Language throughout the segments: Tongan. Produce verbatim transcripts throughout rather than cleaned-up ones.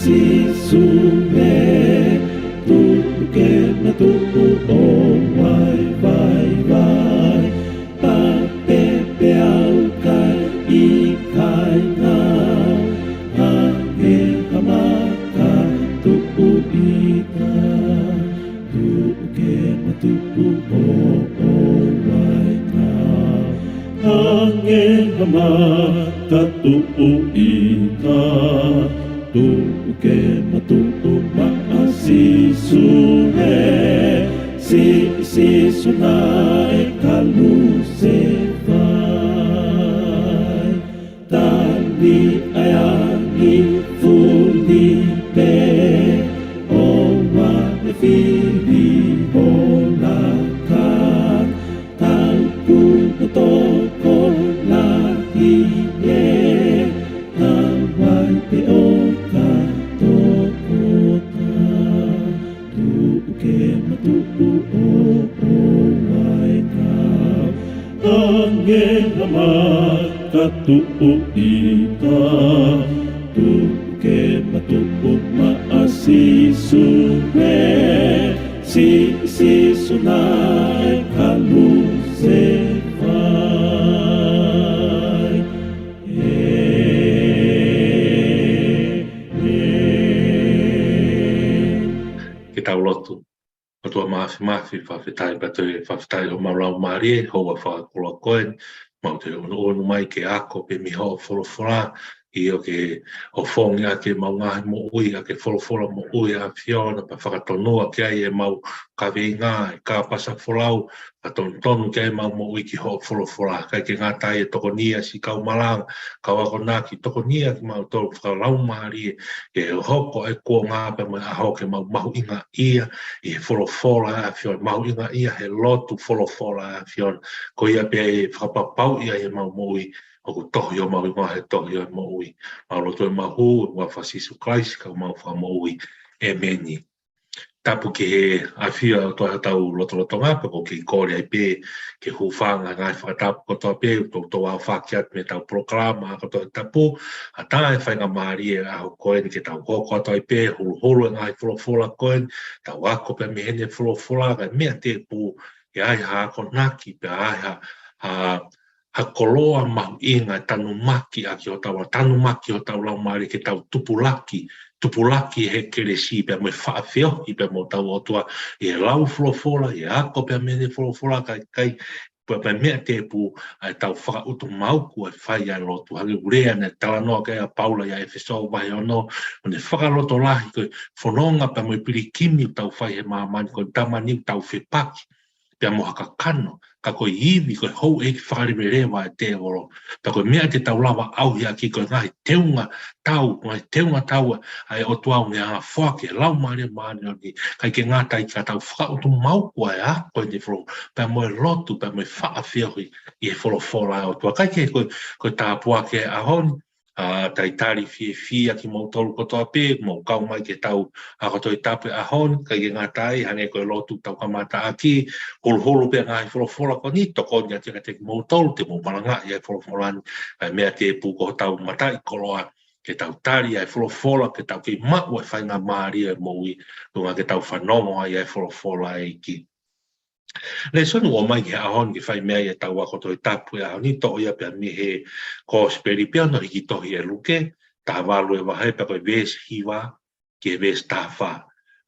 Sīsū ē, tuʻu ke ma tuʻu ʻo vaivai, vaivai, pea pepe au kai ʻikai ngāue, hangē ha maka tuʻu ʻita. Tuʻu ke ma tuʻu ʻo, ʻo vaivai, hangē ha maka tuʻu ʻita. Tuʻu ke ma tuʻu maʻa Sīsū ē, Sī-, Sīsū naʻe kalusefai. Tali ʻa e angi fuli pē, ʻoua ʻe fili hola ka. Tau ku ʻo tokolahi ē, tau ai pē ʻo ka tokota. Tuʻu ke ma tuʻu ʻo, ʻo vaivai, hangē ha maka tuʻu ʻita. Tuʻu ke ma tuʻu maʻa Sīsū ē, Sī-, Sīsū naʻe kalusefai. ʻĒmeni. Ke tau lotu. ʻOtua Māfimafi, fakafetaʻi pea toe fakafetaʻi homau laumālie, hoʻo fakakoloa ko eni, mau toe ʻunuʻunu mai ke ako pē mei hoʻo folofola, ʻio ke ʻofongi ʻaki ʻemau ngaahi moʻui, ʻaki e folofola moʻui ʻa e ʻAfiona, pea fakatonu ʻaki ai ʻemau kaveinga, e kāpasa folau, pea tonutonu ki ai ʻemau moʻui ki hoʻo folofola, ʻikai ke ngata ai ʻe tokoni ʻa siʻi kau malanga, kau akonaki, tokoni ʻa kimautolu fakalaumālie, ke hoko e kuonga pea mo e ʻaho ke mau mahuʻingaʻia ʻi he folofola ʻa e ʻAfiona, mahuʻingaʻia he lotu folofola ʻa e ʻAfiona. Ko ia pē ʻe fakapapauʻi ai ʻemau moʻui, ʻoku tohi homau hingoa he tohi ʻo e moʻui. Mau lotu ʻemau hū, ʻi he huafa ʻo Sīsū Kalaisi, ko homau Fakamoʻui. ʻĒmeni. Tapu ki he ʻafio ʻa e ʻOtua hotau lotolotonga, pea ʻoku ou kole ai pē ke hūfanga he ngaahi fakatapu kotoa pē, ʻoku toutou aofaki atu mei heʻetau polokalama ako Tohi Tapu, ʻatā e faingamālie ʻo e ʻaho ko eni ke tau hoko atu ai pē, huluhulu e ngaahi folofola ko eni, tau ako pē mei heʻene folofola, kae meʻa tēpū ke ʻi ai ha akonaki, pea ʻi ai ha, ha ha koloa mahuʻinga ʻe tanumaki ʻaki hotau, tanumaki hotau laumālie ke tau tupulaki, tupulaki he kelesi pea mo e faʻa feohi pea mo hotau ʻOtua ʻi he lau folofola, ʻi he ako pea mei heʻene folofola, kae, kae, pea, pea meʻa tēpū ʻa ʻetau fakaʻutumauku ʻa e fai ʻa e lotu. Hangē ko e lea naʻe talanoa ki ai ʻa Paula ʻia ʻEfesō vahe ono, ʻo ne fakalotolahi ko e fononga pea mo e pilikimi ʻoku tau fai he māmani, ko e tamani ʻoku tau fepaki pea mo ha kakano, ka ko e ivi, ko e houʻeiki fakaleveleva ʻa e tēvolo. Pea ko e meʻa te tau lava ʻauhi ʻaki ko e ngaahi teunga tau, ngaahi teunga tau ʻa e ʻOtua ʻoku ne hanga ʻo foaki e Laumālie Māʻoniʻoni, ʻikai ke ngata ai ka tau fakaʻutumauku ʻa e ako ʻi he folo-, pea mo e lotu, pea mo e faʻa feohi ʻi he folofola ʻa e ʻOtua. Kae kehe ko e, ko e tāpuaki ʻa e ʻaho ni, ʻa, talitali fiefia kimoutolu kotoa pē, mou kau mai ki heʻetau ako Tohi Tapu he ʻaho ni, ʻikai ke ngata ai, hangē ko e lotu ʻoku tau kamata ʻaki, huluhulu pē ngaahi folofola ko eni, tokoni atu kiate kimoutolu, te mou malangaʻi ʻa e folofola ni, ʻa e meʻa tēpū ko hotau mataʻikoloa, ke tau tali ʻa e folofola, ke tau kei maʻu ʻa e faingamālie ʻo e moʻui, tuʻunga ke tau fanongo ai ʻa e folofola ʻa e ʻEiki. Lēsoni ʻoku ʻomai ki he ʻaho ni ke fai mei ai ʻetau ako Tohi Tapu he ʻaho ni, toʻo ia pē mei he Kosipeli pē hono hiki tohi ʻe Luke, taha valu e vahe pea ko e veesi hiva ki he veesi taha fā.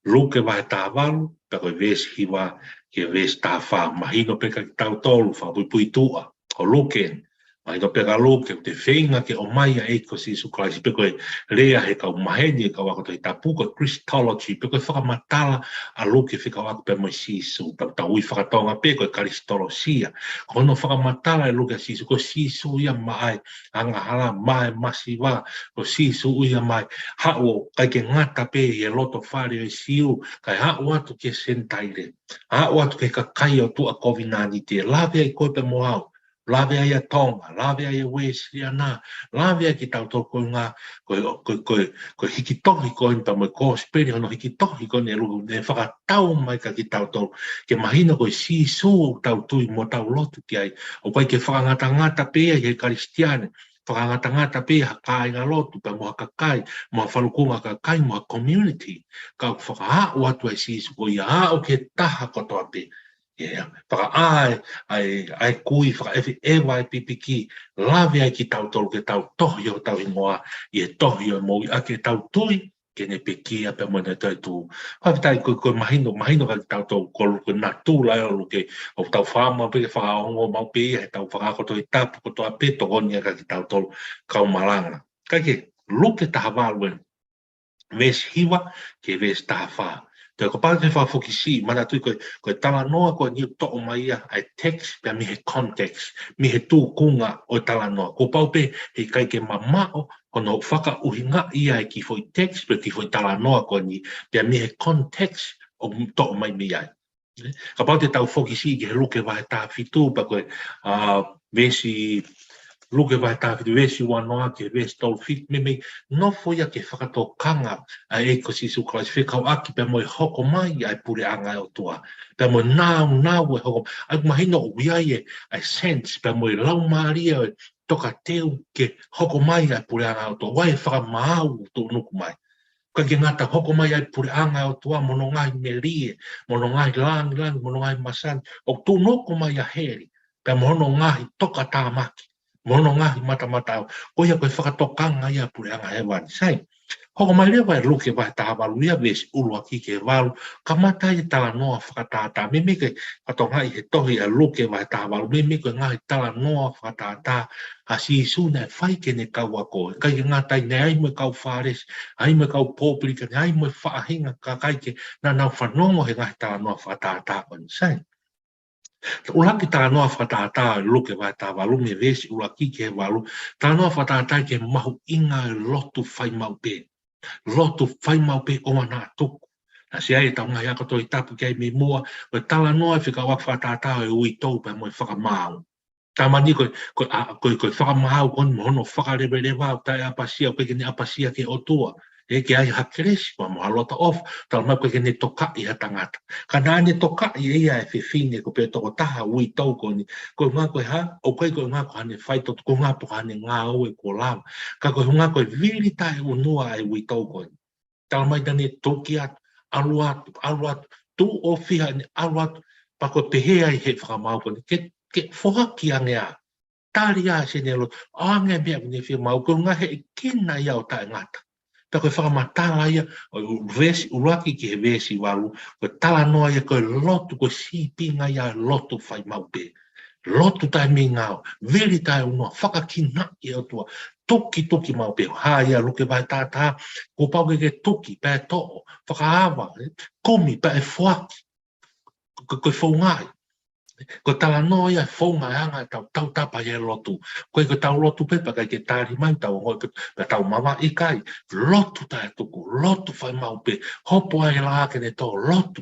Luke vahe taha valu, pea ko e veesi hiva ki he veesi taha fā. Mahino pē kiate kitautolu, fakapuipuituʻa, ko Luke eni. Mahino pē kia Luke, ʻoku ne feinga ke ʻomai ʻa e ʻEiki ko Sīsū Kalaisi, pe ko e lea he kau maheni, he kau ako Tohi Tapu, ko e Christology, pe ko e fakamatala ʻa Luke fekauʻaki pea mo Sīsū, pea ʻoku tau ui fakatonga pē ko e Kalisitolosia. Ko hono fakamatala ʻe Luke ʻa Sīsū, ko Sīsū ia maʻa e angahala, maʻa e masiva, ko Sīsū ia maʻa e haʻu ʻo ʻikai ke ngata pē ʻi he loto fale ʻo e Siu, kae haʻu atu ki he Senitaile, haʻu atu ki he kakai ʻo tuʻa kovinānite, lave ai koe pea mo au, lave ai ʻa Tonga, lave ai ʻa e Uēsiliana, lave ai kitautolu ko e ngaahi, ko e, ko e, ko e, ko e hiki tohi ko eni pea mo e Kosipeli hono hiki tohi ko eni ʻe Luke, ʻoku ne fakatau mai kiate kitautolu, ke mahino ko e Sīsū ʻoku tau tui mo tau lotu ki ai, ʻoku ʻikai ke fakangatangata pē ia ʻi he Kalisitiane, fakangatangata pē ha kāingalotu, pea mo ha kakai, mo ha falukunga kakai, mo ha community. Ka ʻoku fakaaʻu atu ʻa Sīsū ko ia ʻo aʻu ki he taha kotoa pē. ʻIo, fakaʻā ʻa e, ʻa e kui, fakaʻeveʻeva ʻa e pipiki, lave ai kitautolu ke tau tohi hotau hingoa ʻi he tohi ʻo e moʻui ʻaki ʻetau tui, ke ne pekia pea mo ʻene toetuʻu. Fakafetaʻi ko e, ko e mahino, mahino kiate kitautolu ko Luke, natula ʻo Luke, ʻoku tau faʻa maʻu pē ke fakaongo maʻu pē ia, heʻetau fakaako Tohi Tapu kotoa pē, tokoni ia kiate kitautolu kau malanga. Kae kehe, Luke taha valu eni, veesi hiva ki he veesi taha fā. Te u kapau te u fakafokisiʻi, manatuʻi ko e, ko e talanoa ko eni ʻoku toʻo mai ia ʻa e text pea mei he context, mei he tūkunga ʻo e talanoa. Kuo pau pē heʻikai ke mamaʻo hono fakaʻuhingaʻi ia ʻe he kiʻi foʻi text pe kiʻi foʻi talanoa ko eni, pea mei he context ʻoku toʻo mai mei ai. Kapau te tau fokisiʻi ki he Luke vahe taha fitu, pea ko e, ʻa, veesi, Luke vahe taha fitu, veesi ua noa ki he veesi tolu fitu, meimei nofo ia ki he fakatokanga ʻa e ʻEiki ko Sīsū Kalaisi fekauʻaki pea mo e hoko mai ʻa e Puleʻanga ʻo e ʻOtua. Pea mo e nāunau ʻo e hoko, ʻa ia ʻoku mahino ʻoku ʻi ai e, ʻa e sense, pea mo e laumālie ʻo e tokateu ke hoko mai ʻa e Puleʻanga ʻo e ʻOtua, ʻa e fakamaau ʻoku tuʻunuku mai. ʻIkai ke ngata, hoko mai ʻa e Puleʻanga ʻo e ʻOtua mo hono ngaahi melie, mo hono ngaahi lāngilangi, mo hono ngaahi masani, ʻoku tuʻunuku mai ʻa heli, pea mo hono ngaahi tokatāmaki, mo hono ngaahi matamataʻu. Ko ia ko e fakatokanga ia ʻa e Puleʻanga Hēvani. Sai, hoko mai leva ʻa Luke vahe taha valu ia, veesi ʻuluaki ki he valu, kamata ai e talanoa fakatātā. Meimei ke fakatokangaʻi he tohi ʻa Luke vahe taha valu, meimei ko e ngaahi talanoa fakatātā ʻa Sīsū naʻe fai ki heʻene kau ako. ʻIkai ke ngata ai, naʻe ʻi ai mo e kau Fālesi, ʻi ai mo e kau pōpilikane, ʻi ai mo e faʻahinga kakai kehe naʻa nau fanongo he ngaahi talanoa fakatātā ko eni. Sai, ʻuluaki talanoa fakatātā ʻo Luke vahe taha valu, mei he veesi ʻuluaki ki he valu, talanoa fakatātā ki he mahuʻinga ʻo e lotu fai maʻu pē. Lotu fai maʻu pē ʻoua naʻa tuku. Naʻe ʻi ai ʻetau ngaahi ako Tohi Tapu ki ai mei muʻa, ko e talanoa ʻe fekauʻaki fakatātā ʻo e uitou pea mo e fakamaau. Talamai ko e, ko e, ʻa, ko e, ko e fakamaau ko eni mo hono fakaleveleva ʻoku taʻeʻapasia, ʻoku ʻikai ke ne ʻapasia ki he ʻOtua. ʻE ke ʻai ha kelesi pea mo ha loto ʻofa, talamai ʻoku ʻikai ke ne tokaʻi ha tangata. Ka naʻa ne tokaʻi ʻe ia ʻa e fefine ko ē pe tokotaha uitou ko eni, ko e ʻuhinga ko e hā, ʻoku ʻikai ko e ʻuhinga ko haʻane faitoto, ko e ʻuhinga pe ko haʻane ngāue kuo lava. Ka ko e ʻuhinga ko e vili taʻeʻunua ʻa e uitou ko eni. Talamai naʻa ne tuki atu, ʻalu atu, ʻalu atu, tuʻo fiha ʻene ʻalu atu, pea ko e pehē ai ʻe he fakamaau ko eni, ke, ke foaki ange ā. Tali ā ʻe he sēnesi, ʻoange ʻa e meʻa ʻoku ne fiemaʻu, ko e ʻuhinga he ʻoku ʻikai ke na ia ʻo taʻengata. Pea ko e fakamatala ia ʻo e veesi ʻuluaki ki he veesi valu, ko e talanoa ia ko e lotu, ko e sīpinga ia ʻo e lotu fai maʻu pē. Lotu taʻemingao, vili taʻeʻunua, fakakinaʻi ʻe he ʻOtua, tukituki maʻu pē. Hā ia Luke vahe taha taha, kuo pau ke ke tuki pea toʻo, fakaava, ē, kumi pea foaki. Ko, ko e founga ia. Ko e talanoa ia e founga e anga ʻetau tautapa ʻi he lotu. ʻOku ʻikai ko ʻetau lotu pē pea ʻikai ke tali mai, tau ongoʻi pē pea tau mavahe, ʻikai. Lotu taʻetuku, lotu fai maʻu pē, hopo ai e laʻā ke ne tō, lotu.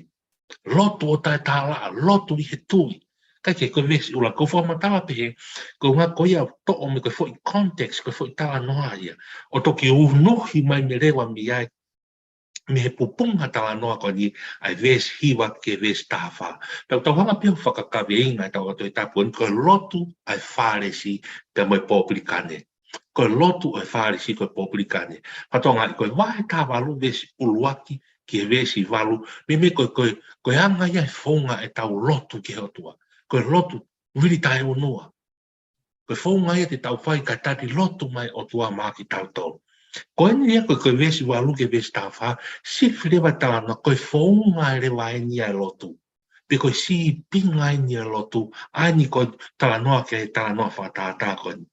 Lotu ʻo taʻetālaʻa, lotu ʻi he tui. Kae kehe ko e veesi ʻuluaki, ʻoku fakamatala pē he, ko e ʻuhinga ko ia ʻoku toʻo mei ko e foʻi context, ko e foʻi talanoa ia. ʻO toki unuhi mai mei leva mei ai, mei he pupunga talanoa ko eni ʻa e veesi hiva ki he veesi taha fā. Pea ʻoku tau hanga pē ʻo fakakaveinga ʻetau ako Tohi Tapu ko eni ko e lotu ʻa e Fālesi pea mo e pōpilikane. Ko e lotu ʻa e Fālesi ko e pōpilikane. Fakatokangaʻi ko e vahe taha valu veesi ʻuluaki ki he veesi valu, meimei ko e, ko e, ko e anga ia e founga ʻetau lotu ki he ʻOtua. Ko e lotu vili taʻeʻunua. Ko e founga ia te tau fai kae tali lotu mai e ʻOtua maʻa kitautolu. Ko eni ia ko e, ko e veesi valu ki he veesi taha fā, sifi leva e talanoa, ko e founga leva eni ia e lotu. Pe ko e sīpinga eni ia e lotu, ʻa eni ko e talanoa ki he talanoa fakatātā ko eni.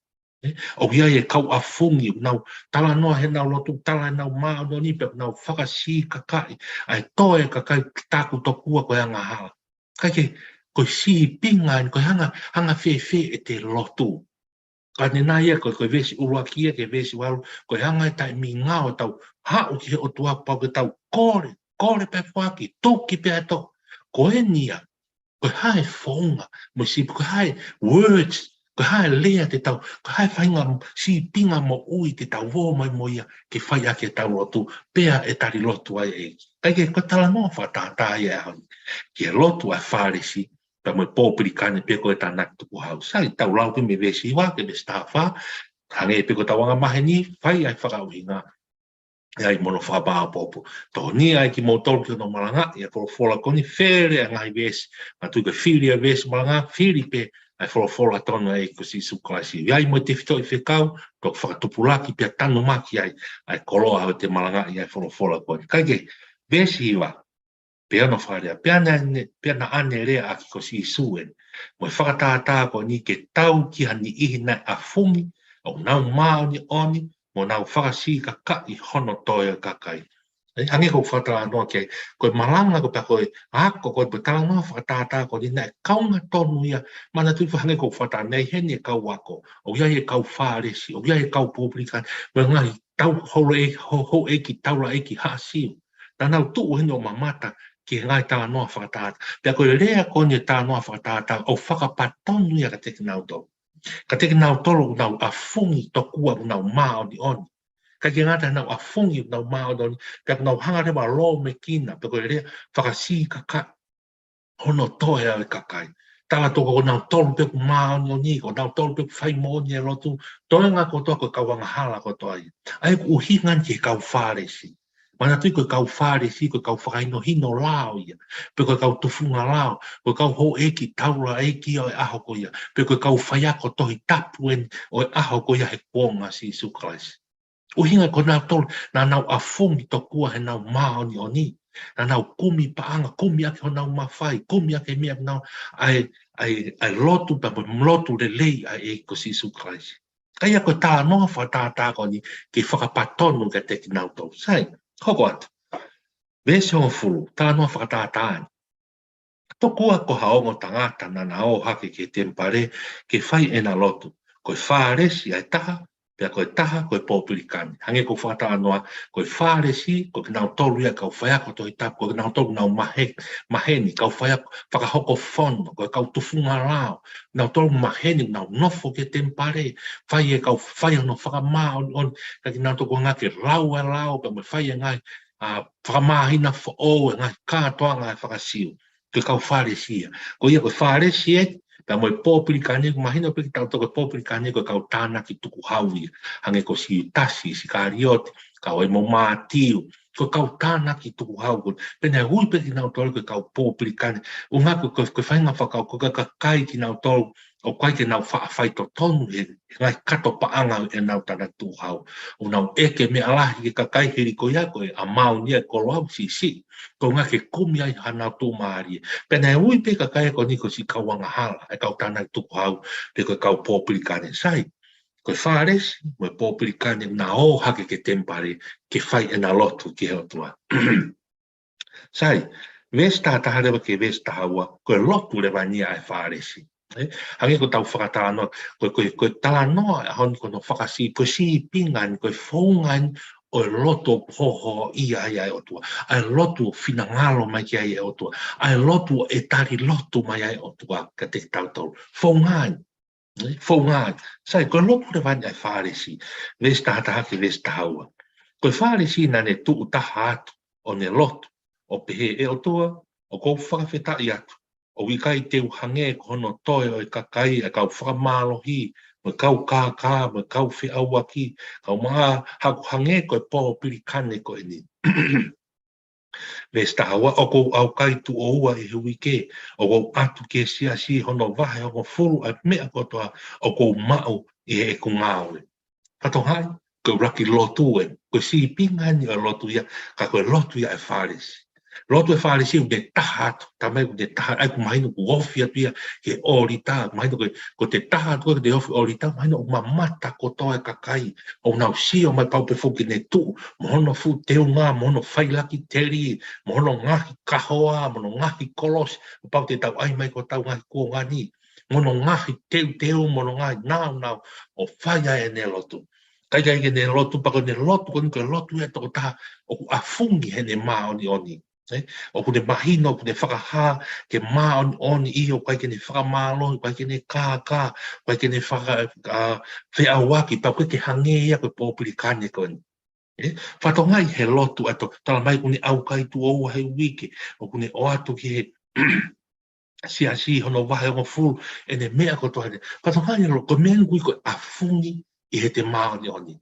Ē, ʻoku ʻi ai e kau ʻafungi, ʻoku nau talanoa heʻenau lotu, tala ʻenau māʻoniʻoni, pea ʻoku nau fakasiʻi kakai, ʻa e toe kakai taku tokua ko e angahala. Kae kehe, ko e sīpinga eni, ko e anga, anga fēfē ʻete lotu. Ka ne nai ia, ko, ko e veesi ʻuluaki ia ki he veesi valu, ko e anga e taʻemingao ʻetau haʻu ki he ʻOtua pau ke tau kole, kole pea foaki, tuki pea toʻo. Ko eni ia, ko e hā e founga, mo e sīpinga, ko e hā e words, ko e hā e lea te tau, ko e hā e faʻahinga sīpinga moʻui te tau ō mai mo ia ke fai ʻaki ʻetau lotu, pea ʻe tali lotu ai e ʻEiki. Kae kehe ko e talanoa fakatātā ia e ʻaho ni ki he lotu ʻa e Fālesi pea mo e pōpilikane pe ko e tānaki tukuhau. Sai, tau lau pē mei he veesi hiva ki he veesi taha fā, Hangē pē ko ʻetau anga maheni, fai ʻa e fakaʻuhinga, ʻa ia mo hono fakamaʻopoʻopo. Tokoni ai kimoutolu ki hono malangaʻi ʻa e folofola ko eni, fili ʻa e ngaahi veesi. Manatuʻi ko e fili ʻa e veesi malanga, fili pē ʻa e folofola tonu ʻa e ʻEiki ko Sīsū Kalaisi. ʻI ai mo e tefitoʻi fekau, toki fakatupulaki pea tanumaki ai ʻa e koloa ʻo ʻete malangaʻi ʻa e folofola ko eni. Kae kehe, veesi hiva, pea naʻa ne fakalea, pea naʻa ne, pea naʻa ne lea ʻaki ko Sīsū eni, mo e fakatātā ko eni ke tau ki ha niʻihi naʻe ʻafungi, ʻoku nau māʻoniʻoni, mo nau fakasikakaʻi hono toe ʻo e kakai. ʻE, hangē ko e fakatalanoa ki ai, ko e malanga ko ē pea ko e ako ko ē pea talanoa fakatātā ko eni naʻe kaunga tonu ia, manatuʻi foki hangē ko e fakatalanoa ʻi heni ʻa e kau ako, ʻoku ʻi ai e kau Fālesi, ʻoku ʻi ai e kau Pōpilikane, mo e ngaahi tau houʻeiki, ho-, houʻeiki taulaʻeiki haʻa Siu. Naʻa nau tuʻu heni ʻo mamata ki he ngaahi talanoa fakatātā. Pea ko e lea ko eni ʻo e talanoa fakatātā, ʻoku fakapatonu ia kiate kinautolu. Kiate kinautolu ʻoku nau ʻafungi tokua ʻoku nau māʻoniʻoni. ʻIkai ke ngata heʻenau ʻafungi ʻoku nau māʻoniʻoni, pea ʻoku nau hanga leva ʻo lōmekina, pe ko e lea fakasikakaʻi hono toe ʻo e kakai. Tala atu ko kinautolu pē ʻoku māʻoniʻoni, ko kinautolu pē ʻoku fai moʻoni e lotu, toenga kotoa ko e kau angahala kotoa ia. ʻA ia ko e ʻuhinga eni ki he kau Fālesi. Manatuʻi ko e kau Fālesi, ko e kau fakahinohino lao ia. Pe ko e kau tufunga lao, ko e kau houʻeiki taulaʻeiki ʻo e ʻaho ko ia. Pe ko e kau faiako Tohi Tapu eni ʻo e ʻaho ko ia he kuonga ʻo Sīsū Kalaisi. ʻUhinga ko kinautolu, naʻa nau ʻafungi tokua heʻenau māʻoniʻoni. Naʻa nau kumi paʻanga, kumi ʻaki honau mafai, kumi ʻaki e meʻa ʻoku nau, ʻa e, ʻa e, ʻa e lotu, pea mo e lotu lelei ʻa e ʻEiki ko Sīsū Kalaisi. Ka ʻi ai ko e talanoa fakatātā ko eni ke fakapatonu kiate kinautolu. Sai, hoko atu. Veesi hongofulu, talanoa fakatātā eni. Tokua ko ha ongo tangata naʻa na ō hake ki he temipale ke fai ʻena lotu. Ko e Fālesi ʻa e taha, pea ko e taha ko e Pōpilikane. Hangē ko e fakatalanoa, ko e Fālesi, ko kinautolu ia kau faiako Tohi Tapu, ko kinautolu ʻoku nau mahe-, maheni, kau faiako fakahoko fono, ko e kau tufunga lao, kinautolu maheni, nau nofo ki he temipale, fai e kau fai hono fakamāʻoniʻoni, ka kinautolu ko e ngaahi ke lau e lao, pea mo e fai e ngaahi, ʻa, fakamāhina foʻou, e ngaahi kātoanga ʻa e faka-Siu. Ko e kau Fālesi ia. Ko ia ko e Fālesi ē, pea mo e Pōpilikane, mahino pē kiate kitautolu ko e Pōpilikane ko e kau tānaki tukuhau ia. Hangē ko Siutasi ʻIsikaliote, kau ai mo Mātiu, ko e kau tānaki tukuhau ko ē. Pea naʻe ui pē kinautolu ko e kau Pōpilikane. ʻUhinga ko e, ko e, ko e faʻahinga fakaʻuhinga ko e ka-, kakai kinautolu ʻoku ʻikai ke nau faʻa faitotonu he, he ngaahi kato paʻanga ʻenau tānaki tukuhau. ʻOku nau ʻeke meʻa lahi ki he kakai hili ko ia ko e ʻamauni ʻa e koloa ʻoku siʻisiʻi. Ko e ʻuhinga ke kumi ai hanau tuʻumālie. Pea naʻe ui pē kakai ko eni ko e siʻi kau angahala, e kau tānaki tukuhau, pe ko e kau Pōpilikane. Sai, ko e Fālesi mo e Pōpilikane naʻa na ō hake ki he temipale ke fai ʻena lotu ki he ʻOtua. Sai, veesi taha taha leva ki he veesi taha ua, ko e lotu leva eni ia ʻa e Fālesi. ʻE, hangē ko ʻetau fakatalanoa, ko e, ko e, ko e talanoa ʻa e ʻaho ni ko hono fakasī-, ko e sīpinga eni, ko e founga eni ʻo e lotu ʻoku hōhōʻia ai ʻa e ʻOtua. ʻA e lotu ʻoku finangalo mai ki ai e ʻOtua. ʻA e lotu ʻoku tali lotu mai ai e ʻOtua kiate kitautolu. Founga eni. ʻE, founga eni. Sai, ko e lotu leva eni ʻa e Fālesi. Veesi taha taha ki he veesi taha ua. Ko e Fālesi naʻa ne tuʻu taha atu ʻo ne lotu, ʻo pehē, ʻE ʻOtua, ʻoku ou fakafetaʻi atu ʻoku ʻikai te u hangē ko hono toe ʻo e kakai, ʻa e kau fakamālohi, mo e kau kākā, mo e kau feʻauaki, kaeʻumaʻā haʻaku hangē ko e Pōpilikane ko eni. Veesi taha ua, ʻOku ou ʻaukai tuʻo ua ʻi he uike, ʻoku ou ʻatu ki he siasi hono vahe hongofulu ʻa e meʻa kotoa ʻoku ou maʻu ʻi heʻeku ngāue. Fakatokangaʻi, ko e ʻuluaki lotu ē, ko e sīpinga eni ʻo e lotu ia, ka ko e lotu ia ʻa e Fālesi. Lotu ʻa e Fālesi ʻoku ne taha atu, talamai ʻoku ne taha, ʻa ia ʻoku mahino ʻoku ofi atu ia ki he ʻōlita, mahino ko e, ko ʻete taha atu ko ē ki he ofi ʻōlita, mahino ʻoku mamata kotoa e kakai, ʻoku nau sio mai pau pē foki ke ne tuʻu, mo hono fuʻu teunga, mo hono failakiteli, mo hono ngaahi kahoa, mo hono ngaahi kolosi, pau te tau ʻai mai ko ʻetau ngaahi kuonga ni, mo hono ngaahi teuteu, mo hono ngaahi nāunau, ʻo fai ai ʻene lotu. Ka ʻikai ke ne lotu, pea ko ʻene lotu ko eni ko e lotu ia ʻa e tokotaha ʻoku ʻafungi heʻene māʻoniʻoni. ʻE? ʻOku ne mahino, ʻoku ne fakahā ke māʻoniʻoni ia, ʻoku ʻikai ke ne fakamālohi, ʻoku ʻikai ke ne kākā, ʻoku ʻikai ke ne faka-, ʻa, feʻauaki, pea ʻoku ʻikai ke hangē ia ko e Pōpilikane ko eni. ʻE? Fakatokangaʻi he lotu ʻa e to-, talamai ʻoku ne ʻaukai tuʻo ua he uike, ʻoku ne ʻoatu ki he siasi hono vahe hongofulu ʻene meʻa kotoa eni. Fakatokangaʻi he lo-, ko e meʻa eni ʻoku ui ko e ʻafungi ʻi heʻete māʻoniʻoni.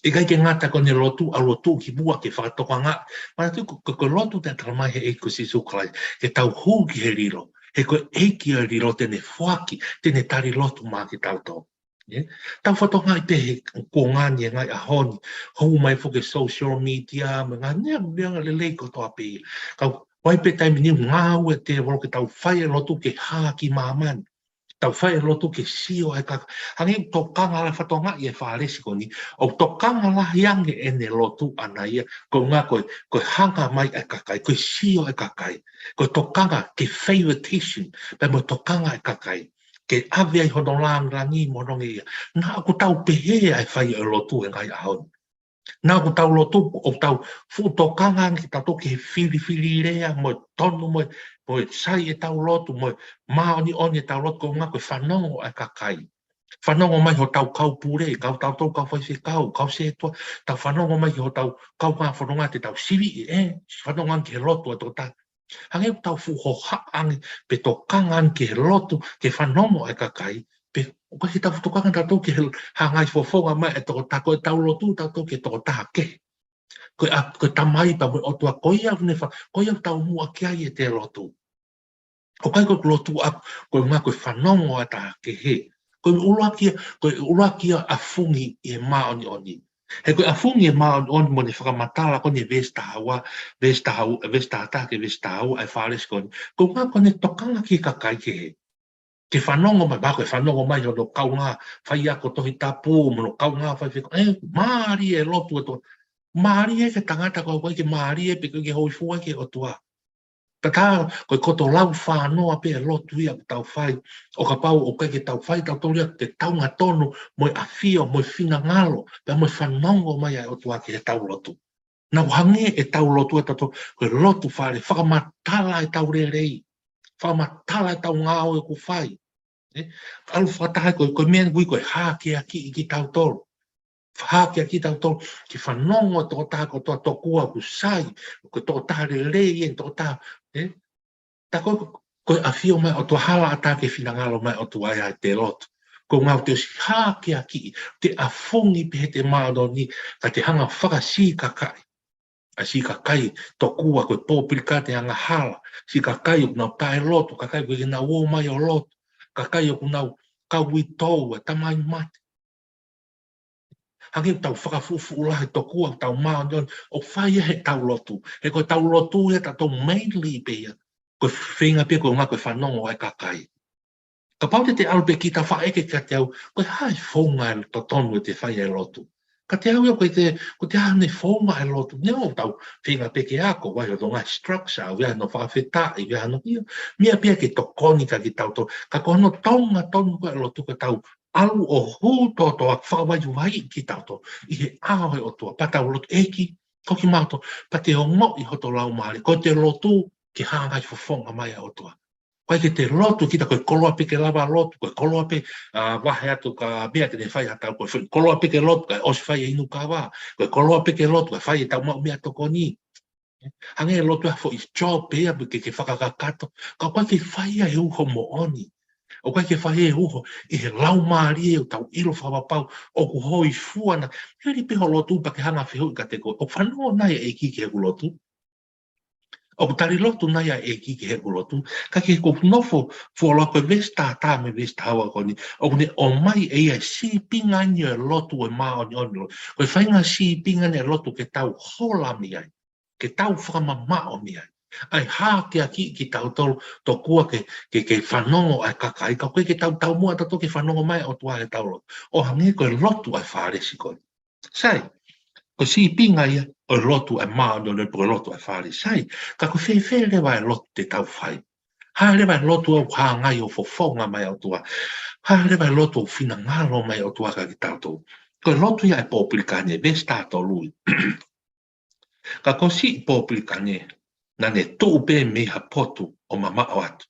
ʻIkai ke ngata ko ʻene lotu, ʻalu ʻo tuʻu ki muʻa ke fakatokanga. Manatuʻi ko, ko, ko e lotu te tala mai he ʻEiki ko Sīsū Kalaisi, ke tau hū ki he lilo. He ko e ʻEiki ʻo e lilo te ne foaki, te ne tali lotu maʻa kitautolu. ʻE? Tau fakatokangaʻi pē he kuonga ni, he ngaahi ʻaho ni, hū mai foki e social media, mo e ngaahi meʻa, meʻa lelei kotoa pē ia. Ka ʻoku ʻi ai pē taimi ʻe niʻihi ʻoku ngāue e tēvolo ke tau fai e lotu ke hā ki māmani. Tau fai e lotu ke sio e kaka. Hangē ʻoku tokanga, ʻalu ʻo fakatokangaʻi e Fālesi ko eni, ʻoku tokanga lahi ange ʻene lotu ʻana ia, ko e ʻuhinga ko e, ko e hanga mai e kakai, ko e sio e kakai, ko e tokanga ke favoritism, pea mo e tokanga e kakai ke ʻave ai hono lāngilangi mo hono ngeia. Naʻa ʻoku tau pehē ʻa e fai ʻo e lotu he ngaahi ʻaho ni. Naʻa ʻoku tau lotu, ʻoku tau fuʻu tokanga ange kitautolu ki he filifili lea, mo e tonu, mo e, mo e sai ʻetau lotu, mo e māʻoniʻoni ʻetau lotu, ko e ʻuhinga ko e fanongo ʻa e kakai. Fanongo mai hotau kau pule, kau tautolu kau faifekau, kau sētuata, tau fanongo mai ki hotau kaungā fononga te tau sivi ʻe, fanongo ange ki he lotu ʻa e tokotaha. Hangē ʻoku tau fuʻu hohaʻa ange pe tokanga ange ki he lotu, ke fanongo e kakai, pe ʻoku ʻikai ke tau tokanga tautolu ki he hā e ngaahi fofonga mai e tokotaha, ko ʻetau lotu tautolu ki he tokotaha kehe. Ko e ʻa-, ko e Tamai pea mo e ʻOtua, ko ia ʻoku ne fa-, ko ia ʻoku tau muʻaki ai ʻete lotu. ʻOku ʻikai ko e lotu ʻaku, ko e ʻuhinga ko e fanongo ʻa e taha kehe. Ko e ʻuluaki ia, ko e ʻuluaki ia ʻafungi ʻi he māʻoniʻoni. He ko e ʻafungi ʻi he māʻoniʻoni mo ʻene fakamatala ko eni veesi taha ua, veesi taha ua, veesi taha taha ki he veesi taha ua ʻa e Fālesi ko eni. Ko e ʻuhinga ko ʻene tokanga ki he kakai kehe. Ke fanongo mai, mahalo ko e fanongo mai hono kaungā faiako Tohi Tapu, mo hono kaungā faifekau. ʻE, mālie e lotu ʻa e to-, mālie ki he tangata, ka ʻoku ʻikai ke mālie pe ʻikai ke hōifua ki he ʻOtua. Pea tā, ko e koto lau fānoa pē e lotu ia ʻoku tau fai. ʻO kapau ʻoku ʻikai ke tau fai tautolu ia, te tau ngata tonu mo e ʻafio, mo e finangalo, pea mo e fanongo mai ʻa e ʻOtua ki heʻetau lotu. Naʻa ʻoku hangē ʻetau lotu ʻatautolu ko e lotu fale, fakamatala ʻetau lelei, fakamatala ʻetau ngāue ʻoku fai. ʻE, ʻalu fakataha ko, ko e meʻa ʻoku ui ko e hākeakiʻi kitautolu. Hākeakiʻi kitautolu ke fanongo e tokotaha kotoa, tokua ʻoku sai, ko e tokotaha lelei ʻeni, tokotaha, ʻe? Tā ko, ko e ʻafio mai ʻOtua, hala ʻatā ke finangalo mai ʻOtua ia ʻi heʻete lotu. Ko e ʻuhinga ʻoku te ʻosi hākeakiʻi, te ʻafungi pē heʻete māʻoniʻoni, ka te hanga ʻo fakasikakaʻi ʻa e siʻi kakai tokua, ko e pōpilikane angahala, siʻi kakai ʻoku nau taʻelotu, kakai ʻoku ʻikai ke nau ō mai ʻo lotu, kakai ʻoku nau kau uitou, ʻa e tamai mate. Hangē ʻoku tau fakafuʻufuʻu lahi tokua ʻoku tau māʻoniʻoni, ʻoku fai ia heʻetau lotu. He ko ʻetau lotu ia ʻatautolu mainly pē ia, ko e feinga pē ko e ʻuhinga ko e fanongo ʻa e kakai. Kapau te te ʻalu pē kita ʻo faʻeke kiate au, ko e hā e founga ʻe totonu ʻete fai ai e lotu. Kiate au ia ko ʻete, ko ʻete hā ʻene founga e lotu. Neongo ʻoku tau feinga pē ke ako, ʻoku ʻi ai hono ngaahi structure, ʻoku ʻi ai hono fakafetaʻi, ʻoku ʻi ai hono ia. Meʻa pē ia ke tokoni kiate kitautolu. Ka ko hono tōʻonga tonu ko ē e lotu ke tau ʻalu ʻo hū tōtō ʻo fakavaivaiʻi kitautolu ʻi he ʻao ʻo e ʻOtua, pea tau lotu, ʻEiki, ko kimautolu, pea te ongoʻi hoto laumālie, ko ʻete lotu ke hā e ngaahi fofonga mai ʻa e ʻOtua. ʻOku ʻikai ke te lotu kita ko e koloa pē ke lava lotu, ko e koloa pē, ʻa, vahe atu ka meʻa te ne fai ʻa e tau, ko e koloa pē ke lotu kae ʻosi fai e inu kava, ko e koloa pē ke lotu kae fai e tau maʻu meʻatokoni. Hangē e lotu ʻa e foʻi job pē ia ke, ke fakakakato, ka ʻoku ʻikai ke fai ia he uho moʻoni. ʻOku ʻikai ke fai he uho ʻi he laumālie ʻoku tau ʻilo fakapapau ʻoku hōifua na. Hili pē ho lotu pea ke hanga ʻo fehuʻi kiate koe, ʻoku fanongo nai e ʻEiki ki heʻeku lotu? ʻOku tali lotu nai ʻa e ʻEiki ki heʻeku lotu? Ka ke ko e nofo fuoloa ko e veesi taha taha mo e veesi taha ua ko eni, ʻoku ne ʻomai ʻe ia e sīpinga ʻeni ʻo e lotu ʻo e māʻoniʻoni. Ko e faʻahinga sīpinga ʻeni ʻo e lotu ke tau hola mei ai, ke tau fakamamaʻo mei ai. ʻA e hākeakiʻi kitautolu tokua ke, ke, ke fanongo ʻa e kakai, ka ʻoku ʻikai ke tau taumuʻa tautolu ke fanongo mai ʻOtua heʻetau lotu. ʻO hangē ko e lotu ʻa e Fālesi ko ē. Sai, ko e sīpinga ia ʻo e lotu ʻa e māʻoniʻoni pe ko e lotu ʻa e Fālesi. Sai, ka ko e fēfē leva e lotu te tau fai? Hā leva e lotu ʻoku hāngai ʻo fofonga mai ʻOtua? Hā leva e lotu ʻoku finangalo mai ʻOtua kiate kitautolu? Ko e lotu ia ʻa e pōpilikane, veesi taha tolu ia. Ka ko e siʻi pōpilikane, naʻa ne tuʻu pē mei ha potu ʻo mamaʻo atu.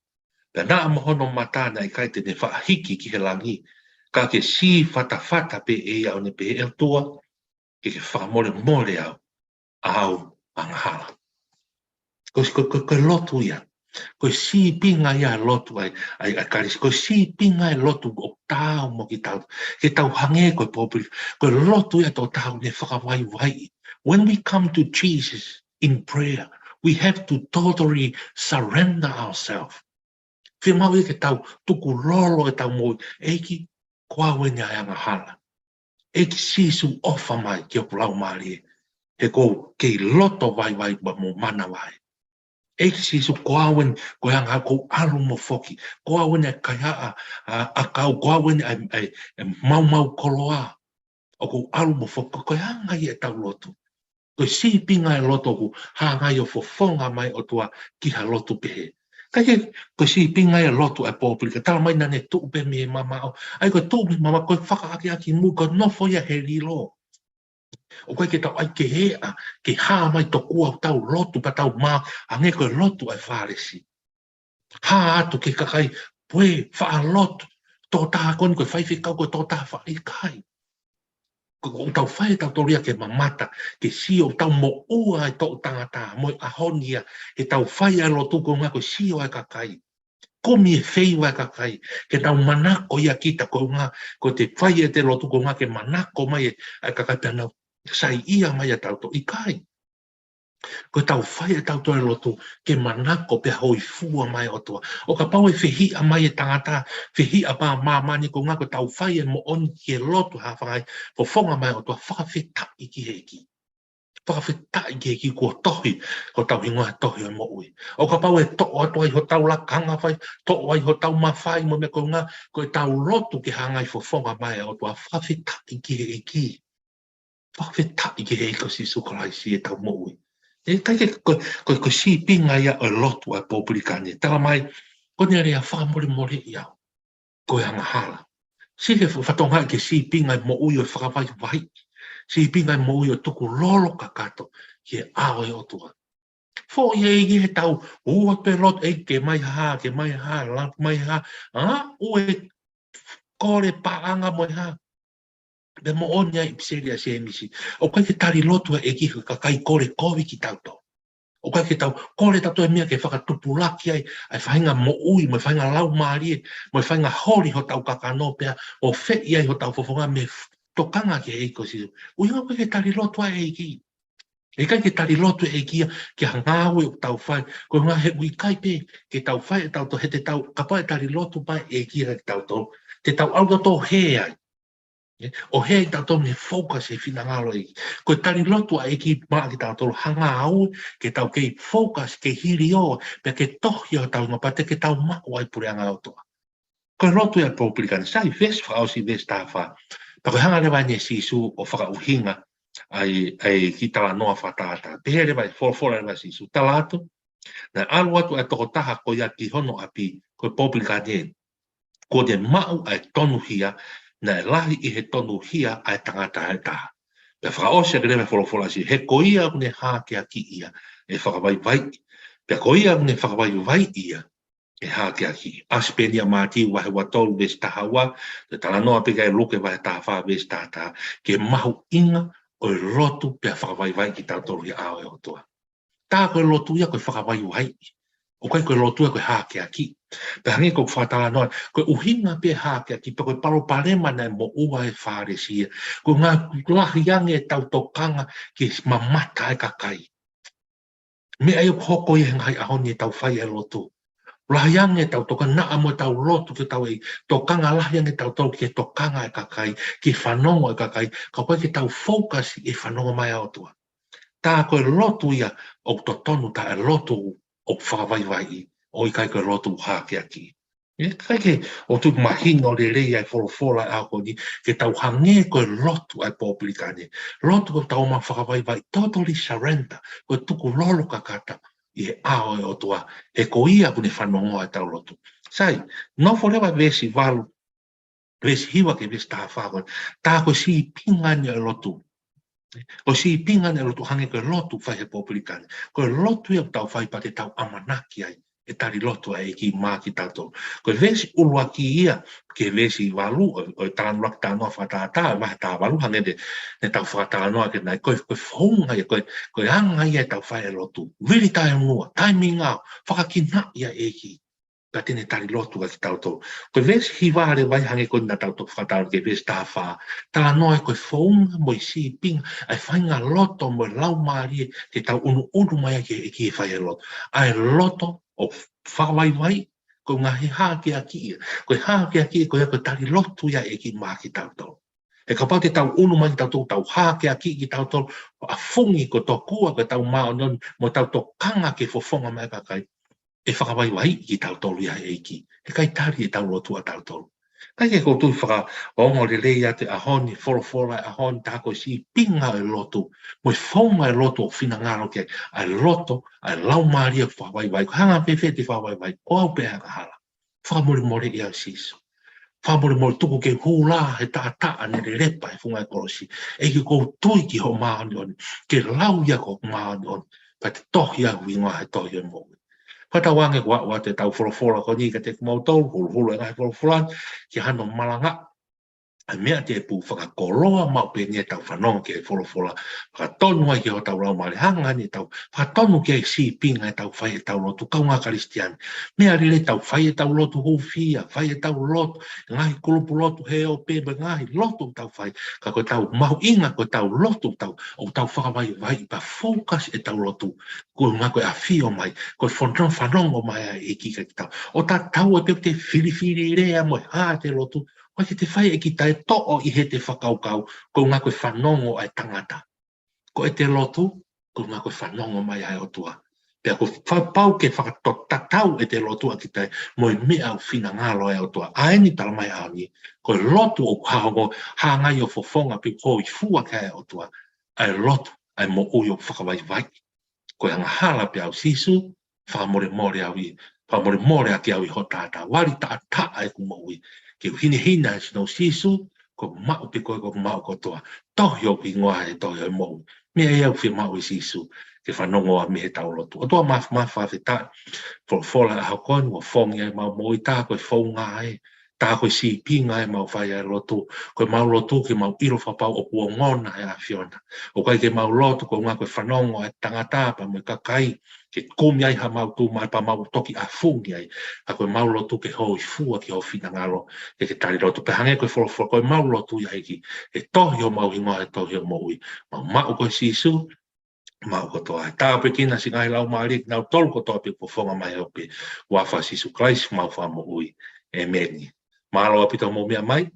Pea naʻa mo hono mata naʻe ʻikai te ne faʻa hiki ki he langi, ka ke sī fatafata pē ʻe ia ʻo ne pehē, ʻE ʻOtua, ke ke fakamolemole au ʻa hoku angahala. Ko, ko, ko, ko e lotu ia. Ko e sīpinga ia e lotu ʻa e, ʻa e, ʻa e Kalisi-, ko e sīpinga e lotu ʻoku taau mo kitautolu. Ke tau hangē ko e pōpili, ko e lotu ia ʻa e tokotaha ʻoku ne fakavaivaiʻi. When we come to Jesus in prayer, we have to totally surrender ourselves. Fiemaʻu ia ke tau tukulolo ʻetau moʻui. ʻEiki, ko au eni ʻa e angahala. ʻEiki Sīsū, ʻofa mai ki hoku laumālie. He ʻoku ou kei loto vaivai pea mo manavahē. ʻEiki Sīsū, ko au eni, ko e anga ʻoku ou ʻalu mo foki. Ko au eni ʻa e kaihaʻa ʻa, ʻakau, ko au eni ʻa e, ʻa e, ʻa e maumau koloa. ʻOku ou ʻalu mo foki, ko e anga ia ʻetau lotu. Ko e sīpinga e lotu ʻoku hanga ai ʻo fofonga mai ʻOtua ki ha lotu pehē. Ka ʻikai ke, ko e sīpinga e lotu ʻa e pōpili, ka tala mai naʻa ne tuʻu pē mei he mamaʻo. ʻA ia ko e tuʻu mei he mamaʻo, ko e fakaʻakiʻakimui, ko e nofo ia he lilo. ʻOku ʻikai ke tau ʻai ke eʻa, ke hā mai tokua ʻo tau lotu pea tau mā, hangē ko e lotu ʻa e Fālesi. Hā atu ki he kakai, pue, faʻa lotu, tokotaha ko eni ko e faifekau, ko e tokotaha faʻa, ʻikai. Ko, ʻoku tau fai ʻe tautolu ia ke mamata, ke sio ʻoku tau moʻua e toʻutangata, mo e ʻaho ni ia, he tau fai ʻa e lotu koeʻuhinga ko e sio ʻa e kakai. Kumi e feiva ʻa e kakai, ke tau manako ia kita koeʻuhinga, ko ʻete fai ʻete lotu koeʻuhinga ke manako mai e, ʻa e kakai pea nau saiʻia mai ʻia tautolu, ʻikai. Ko ʻetau fai ʻe tautolu e lotu ke manako pea hōifua mai ʻOtua. ʻO kapau ʻe fehiʻa mai e tangata, fehiʻa pē ʻa māmani, koeʻuhinga ko ʻetau fai e moʻoni ki he lotu, hā fanga ai, fofonga mai ʻOtua, fakafetaʻi ki he ʻEiki. Fakafetaʻi ki he ʻEiki kuo tohi, ko hotau hingoa he tohi ʻo e moʻui. ʻO kapau ʻe toʻo atu ai hotau lakanga fai, toʻo ai hotau mafai mo e meʻa, koeʻuhinga ko ʻetau lotu ke hanga ai fofonga mai ʻOtua, fakafetaʻi ki he ʻEiki. Fakafetaʻi ki he ʻEiki ko Sīsū Kalaisi ʻetau moʻui. ʻE, ʻikai ke, ko, ko, ko e sīpinga ia ʻo e lotu ʻa e pōpilikane. Tala mai, ko ʻene lea, fakamolemoleʻi au. Ko e angahala. Sio ki he fa-, fatongia ki he sīpinga e moʻui ʻo e fakavaivai. Sīpinga e moʻui ʻo e tukulolo kakato ki he ʻao ʻo e ʻOtua. Foʻi ʻEiki he tau, ʻoua pē lotu ʻEiki ke mai ha, ke mai ha, la mai ha. ʻA, ʻoua ʻe kole paʻanga mo e hā. Pea moʻoni ʻa e ʻipiseli ʻa Sēmisi. ʻOku ʻikai ke tali lotu ʻa e ʻEiki he kakai kole kovi kitautolu. ʻOku ʻikai ke tau kole tautolu e meʻa ke fakatupulaki ai ʻa e faʻahinga moʻui, mo e faʻahinga laumālie, mo e faʻahinga holi hotau kakano pea ʻofeʻi ai hotau fofonga mei he f-, tokanga ki he ʻEiki ko Sīsū. ʻUhinga ʻoku ʻikai ke tali lotu ʻa e ʻEiki. ʻIkai ke tali lotu ʻa e ʻEiki ia ki ha ngāue ʻoku tau fai. Koeʻuhinga he ʻoku ʻikai pē ke tau fai ʻe tautolu, he te tau, kapau ʻe tali lotu mai ʻa e ʻEiki ia kia tautolu, te tau ʻalu tautolu ʻo hē ai. ʻE, ʻo hē ai tautolu mei he focus he finangalo ʻEiki. Ko e tali lotu ʻa e ʻEiki maʻa kitautolu, hanga au ke tau kei focus, kei hiliō, pea ke tohi ʻo tau ngā pate ke tau maʻu ai puleʻanga ʻOtua. Ko e lotu ia ʻa e pōpilikane, sai, veesi fakaʻosi, veesi taha fā. Pea ko e hanga leva ʻe Sīsū ʻo fakaʻuhinga ʻa e, ʻa e kiʻi talanoa fakatātā. Pehē leva ʻe, folofola leva ʻe Sīsū, tala atu, naʻe ʻalu atu ʻa e tokotaha ko ia ki hono ʻapi, ko e pōpilikane, kuo ne maʻu ʻa e tonuhia, naʻe lahi ʻi he tonuhia ʻa e tangata ʻe taha. Pea fakaʻosi ʻaki leva e folofola ʻa Sīsū, he ko ia ʻoku ne hākeakiʻi ia, ʻe fakavaivaiʻi. Pea ko ia ʻoku ne fakavaivaiʻi ia, ʻe hākeakiʻi. ʻAsi pē eni ʻia Mātiu vahe ua tolu veesi taha ua, pea talanoa pē ki ai Luke vahe taha fā veesi taha taha, ki he mahuʻinga ʻo e lotu pea fakavaivaiʻi kitautolu ʻi he ʻao ʻo e ʻOtua. Tā ko e lotu ia ko e fakavaivaiʻi. ʻOku ʻikai ko e lotu ia ko e hākeakiʻi. Pea hangē ko e fakatalanoa, ko e ʻuhinga pē hākeakiʻi, pea ko e palopalema naʻe moʻua ʻa e Fālesi ia. Ko e ngaahi lahi ange ʻetau tokanga ki he mamata ʻa e kakai. Meʻa ia ʻoku hoko ia he ngaahi ʻaho ni ʻetau fai e lotu. Lahi ange ʻetau tokanga mo ʻetau lotu ke tau ʻi ai, tokanga lahi ange tautolu ki he tokanga ʻa e kakai, ki he fanongo ʻa e kakai, ka ʻoku ʻikai ke tau focus ʻi he fanongo mai ʻa e ʻOtua. Tā ko e lotu ia ʻoku totonu, tā e lotu ʻoku fakavaivaiʻi, ʻo ʻikai ko e lotu hākeakiʻi. ʻE, ʻikai ke, ʻoku ou tui ʻoku mahino lelei ʻa e folofola ʻa e ʻaho ni, ke tau hangē ko e lotu ʻa e pōpilikane. Lotu ko ʻetau ō mai ʻo fakavaivaiʻi, totally surrender, ko e tukulolo kakato ʻi he ʻao ʻo e ʻOtua, he ko ia ʻoku ne fanongoa ʻetau lotu. Sai, nofo leva veesi valu, veesi hiva ki he veesi taha fā ko ē, tā ko e sīpinga eni ʻo e lotu. Ko e sīpinga eni ʻo e lotu hangē ko e lotu fai he pōpilikane. Ko e lotu ia ʻoku tau fai pea te tau ʻamanaki ai, ʻe tali lotu ʻa e ʻEiki maʻa kitautolu. Ko e veesi ʻuluaki ia, ki he veesi valu, ʻo, ʻo e talanoa ki he talanoa fakatātā, ʻo e vahe taha valu, hangē ne, ne tau fakatalanoa ki ai, ko e, ko e founga ia, ko e, ko e anga ia ʻetau fai e lotu. Vili taʻeʻunua, taimi ngāue, fakakinaʻi ʻa e ʻEiki. Pea te ne tali lotu ʻa kitautolu. Ko e veesi hiva leva ia hangē ko eni naʻa tau toki fakatalanoa ki he veesi taha fā. Talanoa ia ko e founga mo e sīpinga, ʻa e faʻahinga loto mo e laumālie, ke tau ʻunuʻunu mai ai ki he ʻEiki he fai e lotu. ʻA e loto ʻoku fakavaivai, ko e ngaahi hākeakiʻi ia. Ko e hākeakiʻi, ko ia ko e tali lotu ia ʻa e ʻEiki maʻa kitautolu. He kapau te tau ʻunu mai kitautolu, tau hākeakiʻi kitautolu, ʻafungi ko e tokua ko ʻetau māʻoniʻoni, mo ʻetau tokanga ki he fofonga mai ʻa e kakai, ʻe fakavaivaiʻi kitautolu ia ʻe he ʻEiki. He ʻikai tali ʻetau lotu ʻatautolu. Kae kehe, ʻoku ou tui fakaongo lelei atu he ʻaho ni, folofola he ʻaho ni, tā ko e sīpinga e lotu, mo e founga e lotu ʻoku finangalo ki ai, ʻa e loto, ʻa e laumālie ʻoku fakavaivai, ko e hā ange pē fē te fakavaivai, ʻo aʻu pē ʻa e angahala. Fakamolemoleʻi au Sīsū. Fakamolemole, tuku ke u hū lā he taʻataʻa ne lelepa he funga e kolosi. ʻEiki, ʻoku ou tui ki hoʻo māʻoniʻoni. Ke lau ia ko hoʻo māʻoniʻoni. Pea te tohi au ʻi he hingoa he tohi ʻo e moʻui. Fakatauange kuo aʻu atu ʻetau folofola ko eni kiate kimoutolu, huluhulu e ngaahi folofola, ke hano malanga ʻa e meʻa tēpū, fakakoloa maʻu pē eni ʻetau fanongo ki he folofola, fakatonu ai ki hotau laumālie, hanga ʻe ia ʻo fakatonu ki he sīpinga ʻetau fai ʻetau lotu, kaungā Kalisitiane. Meʻa lelei ʻetau fai ʻetau lotu hūfia, fai ʻetau lotu, ngaahi kulupu lotu he ʻope, mo e ngaahi lotu ʻoku tau fai, ka ko ʻetau mahuʻinga ko ʻetau lotu ʻoku tau, ʻoku tau fakavaivai pea focus ʻetau lotu, ko e ʻuhinga ko e ʻafio mai, ko e fono-, fanongo mai ʻa e ʻEiki kiate kitautolu. ʻO tatau ai pē pe te filifili lea mo e hā ʻete lotu, ʻoua te te fai ʻe kita e toʻo ʻi heʻete fakakaukau, ko e ʻuhinga ko e fanongo ʻa e tangata. Ko ʻete lotu, ko e ʻuhinga ko e fanongo mai ʻa e ʻOtua. Pea ʻoku fakapau ke fakatatau ʻete lotu ʻa kita mo e meʻa ʻoku finangalo ai e ʻOtua. ʻA eni talamai ʻaho ni, ko e lotu ʻoku hā ongo, hāngai ʻo fofonga pea hōifua ki ai e ʻOtua, ʻa e lotu, ʻa e moʻui ʻoku fakavaivai. Ko e angahala pē au Sīsū, fakamolemole au ʻi, fakamolemole ʻaki au ʻi hoʻo taʻataʻa, vali taʻataʻa ʻeku moʻui. Ke u hinehina he sino Sīsū, ko e maʻu pē koe, ko e maʻu kotoa. Tohi hoku hingoa he tohi ʻo e moʻui. Meʻa ia ʻoku fiemaʻu ʻe Sīsū, ke fanongo ai mei heʻetau lotu. ʻOtua māf-, māfimafi, fakafetaʻi, folofola he ʻaho ko eni, ʻoku fafangu ai ʻemau moʻui, tā ko e founga ē, tā ko e sīpinga ʻemau fai ʻa e lotu, ko ʻemau lotu ke mau ʻilo fakapau ʻoku ongona ʻa e ʻAfiona. ʻOku ʻikai ke mau lotu ko e ʻuhinga ko e fanongo ʻa e tangata pea mo e kakai, ke kumi ai haʻamau tuʻu mai pea mau toki ʻafungi ai. Ka ko ʻemau lotu ke hōifua ki hoʻo finangalo, ke ke tali lotu. Pea hangē ko e folofola, ko ʻemau lotu ia ʻEiki, ke tohi homau hingoa he tohi ʻo e moʻui. Mau maʻu koe Sīsū, maʻu kotoa. Tāpuekina siʻi ngaahi laumālie kinautolu kotoa pē ʻoku fofonga mai he ʻope. Huafa ʻo Sīsū Kalaisi homau Fakamoʻui. ʻĒmeni. Mālō ʻaupito hoʻomou meʻa mai,